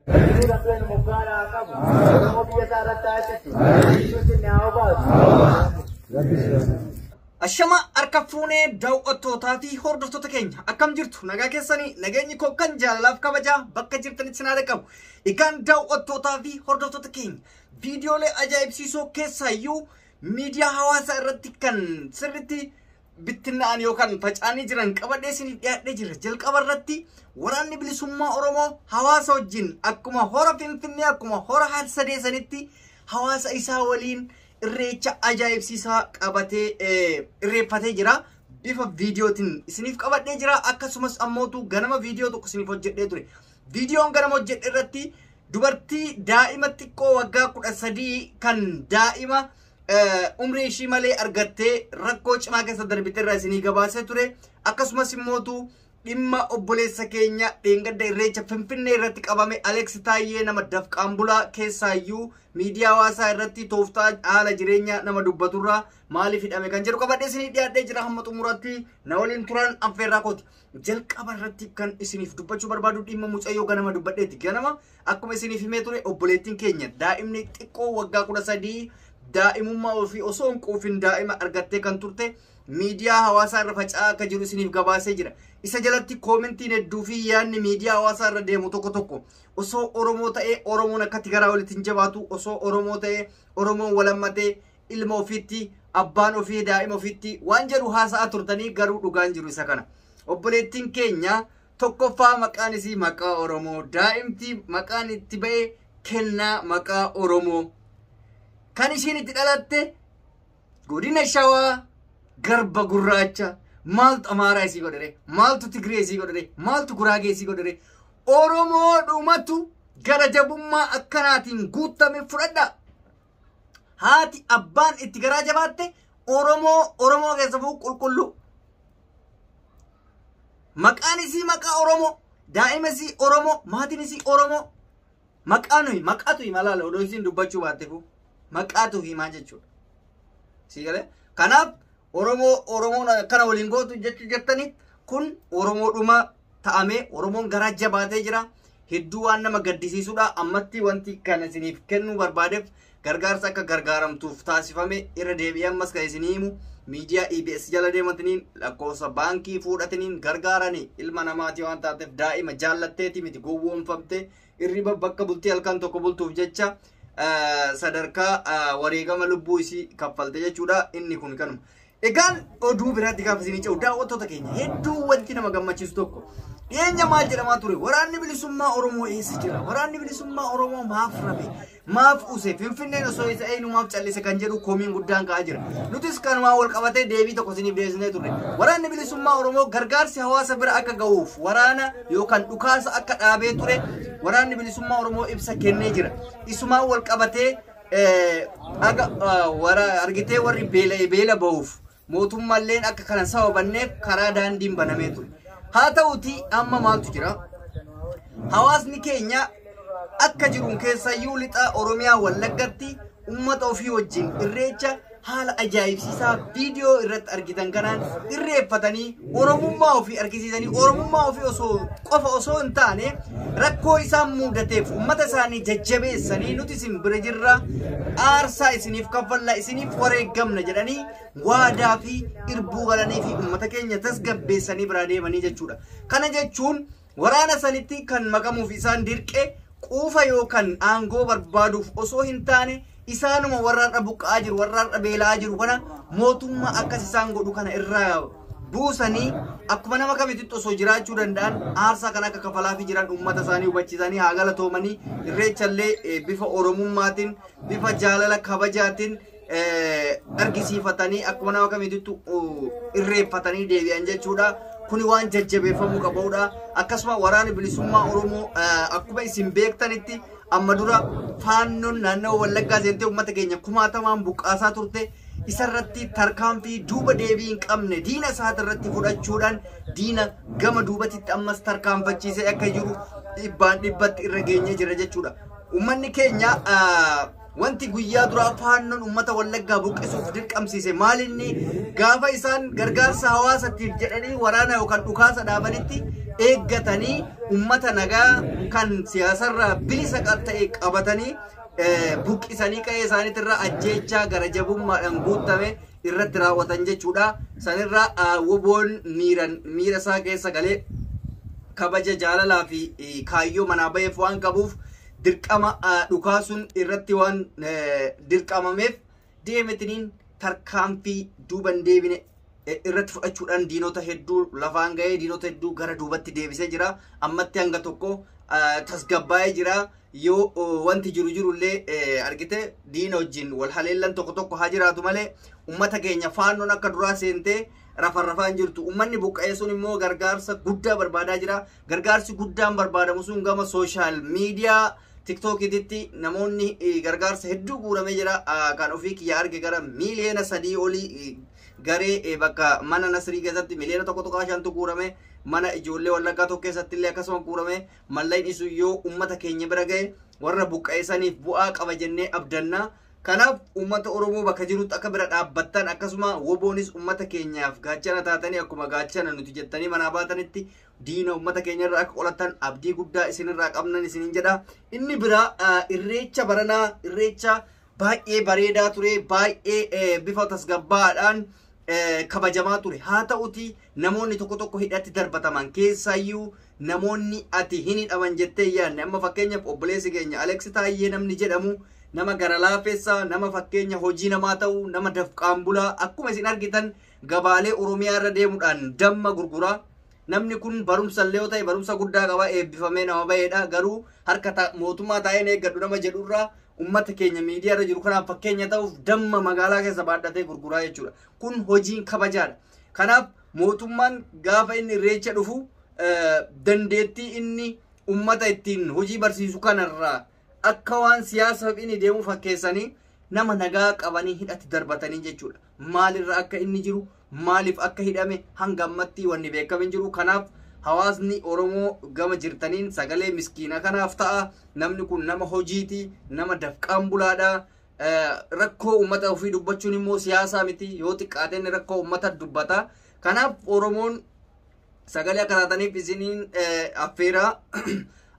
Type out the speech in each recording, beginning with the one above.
Rabbiin mukaan haa qabu. Oromoo biyya isaa irratti haa ittisu. Isin haa obaasu. Ashama harka fuunee daawwattootaa fi hordoftoota keenya, akkam jirtu? Nagaa keessanii? Nageenyi koo kan jaalalaaf kabajaa bakka jirtanitti sinaa dhaqqabu. Egaan daawwattootaa fi hordoftoota keenya, viidiyoolee ajaa'ibsiisoo keessaayyuu miidiyaa hawaasaa irratti kan sirriitti bittinnaa'an yookaan faca'anii jiran qabadhee isiniif dhiyaadhee jira. Jalqaba irratti Waraanni Bilisummaa Oromoo hawaasa wajjin akkuma hora Finfinnee, akkuma hora Harsadee sanitti hawaasa isaa waliin irreecha ajaa'ibsiisaa qabatee irreeffatee jira. Bifa viidiyootiin isiniif qabadhee jira. Akkasumas ammootu ganama viidiyoo tokko isiniif hojjedhee ture. Viidiyoon ganama hojjedhe irratti dubartii daa'ima xiqqoo waggaa 13 kan daa'ima umrii ishii malee argattee rakkoo cimaa keessa darbite irraa isinii gabaasee ture. Akkasumas immootu dhimma obboleessa keenya dheengadda irreecha Finfinnee irratti qabame, Aleeks Taayyee, nama dafqaan bulaa keessaayyuu miidiyaa hawaasaa irratti tooftaa haala jireenya nama dubbaturraa maaliif hidhame kan jedhu qabadhee isinii dhiyaadhee jira. Hamma xumuraatti na waliin turan affeerraa kooti. Jalqaba irratti kan isiniif dubbachuu barbaadu dhimma mucayyoo ganama dubbadheeti. Ganama akkuma isiniif himee ture, obboleettiin keenya daa'imni xiqqoo waggaa 13 daa'imummaa ofii osoo hin quufin daa'ima argattee kan turte miidiyaa hawaasaa irra faca'aa akka jiru isiniif gabaasee jira. Isa jalatti koomentiin hedduu fi yaadni miidiyaa hawaasaa irra deemu tokko tokko, osoo Oromoo ta'ee Oromoon akkatti garaa walitti hin jabaatu, osoo Oromoo ta'ee Oromoon walammatee ilma ofiitti, abbaan ofii daa'ima ofiitti waan jedhu haasa'aa turtanii, garuu dhugaan jiru isa kana. Obboleettiin keenya tokkoffaa maqaan isii maqaa Oromoo, daa'imti maqaan itti ba'e Kennaa, maqaa Oromoo. Kan ishiin itti dhalatte godina Shawaa Garba Gurraacha. Maaltu Amaaraa isii godhere? Maaltu Tigree isii godhere? Maaltu Guraagee isii godhere? Oromoo dhumatu gara jabummaa akkanaatiin guutame fudhadha. Haati abbaan itti garaa jabaatte Oromoo, Oromoo keessa fuu qulqulluu. Maqaan isii maqaa Oromoo, daa'ima isii Oromoo, maatiin isii Oromoo. Maqaa nuyi maqaatu hima laala, odoo isiin dubbachuu baatte fuu maqaatu himaa jechuudha. Sii galee? Kanaaf Oromoo Oromoon akkana waliin gootu jechuu jettaniif, kun Oromoodhuma ta'amee Oromoon garaa jabaatee jira. Hedduu waan nama gaddisiisudha. Ammatti wanti kana isiniif kennuu barbaadeef gargaarsa akka gargaaramtuuf taasifame irra deebi'ee ammas kan isinii himu, miidiyaa EBS jala deemataniin lakkoofsa baankii fuudhataniin gargaaranii, ilma namaati waan taateef daa'ima jaallatteeti miti, gowwoomfamte irriba bakka bultii halkan tokko bultuuf jecha sadarkaa wareegama lubbuu isii kaffalte jechuudha. Inni kun kanuma. Egaan oduu biraatti gaafa isinii ce'u, daawwattoota keenya, hedduu wanti nama gammachiisu tokko, dhiyeenya maal jedhamaa ture? Waraanni Bilisummaa Oromoo eessa jira? Waraanni Bilisummaa Oromoo maaf rafe? Maaf use? Finfinneen osoo isa eenyu maaf callise kan jedhu komiin guddaan ka'aa jira. Nutis kanumaan wal qabatee deebii tokko isiniif deebisnee turre. Waraanni Bilisummaa Oromoo gargaarsi hawaasa bira akka ga'uuf waraana yookaan dhukaasa akka dhaabee ture Waraanni Bilisummaa Oromoo ibsa kennee jira. Isumaan wal qabatee aga wara argitee warri beela'e beela ba'uuf mootummaalleen akka kana sababanneef karaa daandiin banamee ture. Haa ta'uti amma maaltu jira? Hawaasni keenya akka jiruun keessayyuu lixa Oromiyaa Wallaggatti uummata ofii wajjin irreecha haala ajaa'ibsiisaa viidiyoo irratti argitan kanaan irreeffatanii, Oromummaa ofii argisiisanii, Oromummaa ofii osoo qofa osoo hin taane rakkoo isaan mudateef uummata isaanii jajjabeessanii, nuti isin bira jirra, aarsaa isiniif kaffalla, isiniif wareegamna jedhanii waadaa fi irbuu galanii fi uummata keenya tasgabbeessanii biraa deemanii jechuudha. Kana jechuun waraana sanitti kan makamuuf isaan dirqe quufa yookaan aangoo barbaaduuf osoo hin taane, isaanuma warra har'a buqqa'aa jiru, warra har'a beela'aa jiru kana mootummaa akkas isaan godhu kana irraa buusanii akkuma nama kamitti osoo jiraachuu danda'an aarsaa kan akka kafalaafii jiran uummata isaanii hubachiisanii haa galatoomanii. Irreechallee bifa Oromummaatiin, bifa jaalala kabajaatiin argisiifatanii akkuma nama kamitti irreeffatanii deebi'an jechuudha. Kuni waan jajjabeeffamuu qabudha. Akkasuma Waraana Bilisummaa Oromoo, akkuma isin beektanitti amma dura Faannoon naannawa Wallaggaa seentee uummata keenya kumaatamaan buqqaasaa turte, isarratti tarkaanfii duuba deebii hin qabne diina isaati irratti fudhachuudhaan diina gama duubatitti ammas tarkaanfachiisee akka jiru dhibbaan dhibbatti irra geenyee jira jechuudha. Uummanni keenya, wanti guyyaa duraa Faannoon uummata Wallaggaa buqqisuuf dirqamsiise maalinni? Gaafa isaan gargaarsa hawaasatiif jedhanii waraana yookaan dhukaasa dhaabanitti eeggatanii ummata nagaa kan siyaasarraa bilisa ta'e qabatanii buqqisanii qe'ee isaaniitirraa ajjeechaa gara jabummaadhaan guutame irratti raawwatan jechuudha. Sanirraa woboon miira isaa keessa galee kabaja jaalalaa fi kaayyoo manaa baheef waan qabuuf dirqama dhukaasuun irratti waan dirqamameef deemetiniin tarkaanfii duuban deebine irratti fudhachuudhaan diinota hedduu lafaan ga'ee diinota hedduu gara duubatti deebisee jira. Ammatti hanga tokko tasgabbaa'ee jira. Yoo wanti jiru jirullee argite diina wajjin wal haleellan tokko tokko haa jiraatu malee ummata keenya faannoon akka duraa seentee rafarrafaan jirtu. Ummanni buqqa'ee sun immoo gargaarsa guddaa barbaadaa jira. Gargaarsi guddaan barbaadamu sun gama sooshaal miidiyaa tiktookiitti namoonni gargaarsa hedduu guuramee jira. Kan ofii kiyya arge gara 3 miiliyoona olii garee bakka mana Nasrii keessatti 1.5 miliyoonatu guurame. Mana ijoollee Wallaggaa tokko keessatti illee akkasuma guurame. Mallaqni isu yoo ummata keenya bira ga'e warra buqqa'ee saniif bu'aa qaba jennee abdanna. Kanaaf uummata Oromoo bakka jirutti akka bira dhaabbattan, akkasuma woboonis uummata keenyaaf gaachana taatanii akkuma gaachana nuti jettanii manaa baatanitti diina uummata keenyarraa akka qolattan abdii guddaa isinirraa qabnan isinin jedha. Inni biraa irreecha baranaa irreecha baay'ee bareedaa ture, baay'ee bifa tasgabbaadhaan kabajamaa ture. Haa ta'uti namoonni tokko tokko hidhatti darbataman, keessaayyuu namoonni ati hin hidhaman jettee yaadne. Amma fakkeenyaaf obboleessi keenya Aleksi Taayyee namni jedhamu nama gara laafessaa, nama fakkeenya hojii namaa ta'u, nama dafqaan bulaa, akkuma isin argitan gabaalee Oromiyaa irra deemuudhaan damma gurguraa. Namni kun barumsa illee yoo ta'e barumsa guddaa qaba, eebbifamee nama baheedha. Garuu harka mootummaa taa'een eeggadhu nama jedhurraa ummata keenya miidiyaa irra jiru kanaaf fakkeenya ta'uuf damma magaalaa keessa baadhatee gurguraa jechuudha. Kun hojiin kabajaadha. Kanaaf mootummaan gaafa inni irreecha dhufu dandeettii inni ummata ittiin hojii barsiisu kanarraa akka waan siyaasaaf inni deemu fakkeessanii nama nagaa qabanii hidhatti darbatanii jechuudha. Maalirra akka inni jiru, maaliif akka hidhame hanga ammatti wanni beekamin jiru. Kanaaf hawaasni Oromoo gama jirtaniin sagalee miskiina kanaaf ta'a. Namni kun nama hojiiti, nama dafqaan bulaadha. Rakkoo uummata ofii dubbachuun immoo siyaasaa miti, yoo xiqqaate inni rakkoo uummata dubbata. Kanaaf Oromoon sagalee akka taataniif isiniin affeera.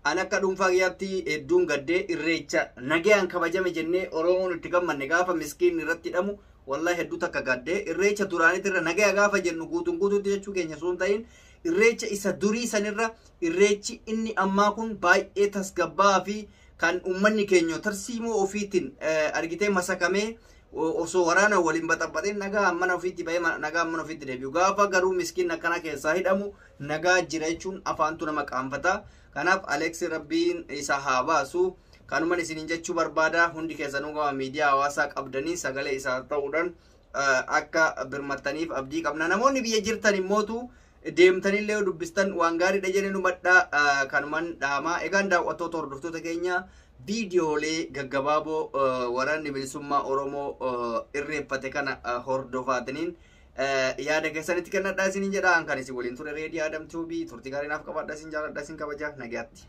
An akka dhuunfaa kiyyaatti hedduun gaddee. Irreecha nagayaan kabajame jennee Oromoon itti gammanne gaafa miskiin irratti hidhamu wallahi hedduu takka gaddee. Irreecha duraanitti irra nagaya gaafa jennu guutuun guutuutti jechuu keenya sun ta'in, irreecha isa durii sanirra irreechi inni ammaa kun baay'ee tasgabbaa'aa fi kan uummanni keenya tarsiimoo ofiitiin argitee masakamee osoo waraana waliin baxaxateen nagaa mana ofiitti bahee nagaa mana ofiitti deebi'u. Gaafa garuu miskiin akkana keessaa hidhamu nagaa jira jechuun afaantu nama qaanfata. Kanaaf Aleeksi Rabbiin isa haa baasu. Kanuman isiniin jechuu barbaada. Hundi keessanuu gama miidiyaa hawaasaa qabdanii sagalee isaa ta'uudhaan akka birmattaniif abdii qabna. Namoonni biyya jirtan immootu deemtanillee yoo dubbistan waan gaariidha jedhee hubadha. Kanuman dhaamaa. Egaan daawwattoota, hordoftoota keenya, viidiyoolee gaggabaaboo waraanni bilisummaa Oromoo irreeffate kana hordofaataniin yaada keessanitti kennadhaa isiniin jedha. Kan isin waliin ture Reedii Adam Tuubii. Turtii gaarii naaf qabaadha. Isin jaaladha, isin kabaja. Nagaatti.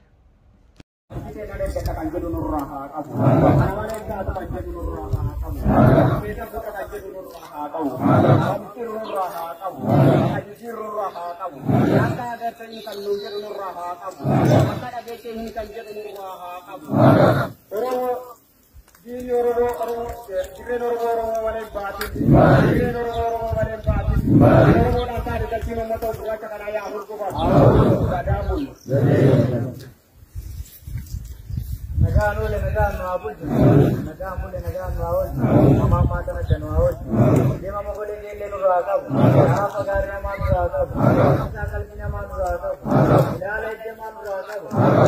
Kan jedhu nurraa haa qabu. Kana malee taatu kan jedhu nurraa haa qabu. Beeka fuudha kan jedhu nurraa haa qabu. Wanti nurraa haa qabu. Ajiji nurraa haa qabu. Akka agartanii kan nuun jedhu nurraa haa qabu. Akka dhageessanii kan jedhu nurraa haa qabu. Oromoo diinni Oromoo Oromoo dirreen Oromoo Oromoo malee baatin. Dirreen Oromoo Oromoo malee baatin. Oromoodhaan taate galchiin uummata gurraacha kanaa yaa hurgufamu. Gadaa bulu. Nagaan oole, nagaan nu haa bulchu. Nagaan bule, nagaan nu haa oolchu. Hamaa maata madda nu haa oolchu. Deema mogolee keellee nurraa haa qabu. Gaafa gaarii namaa nurraa haa qabu. Isaa qalbii namaa nurraa haa qabu. Ilaala ejjamaa nurraa haa qabu.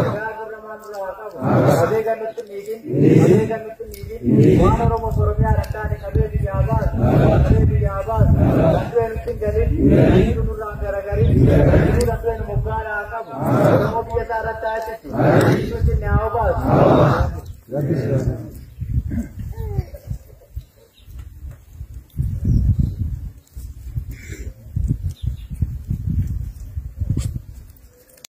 Egaa gurramaa nurraa haa qabu. Qabee kan nutti miidhin. Qabee kan nutti miidhin. Waan Oromoo Oromiyaa taane qabee biyyaa baasu. Qabee biyyaa baasu. Kan du'e nutti hin galin. Dhiiru nurraa hin garagarin.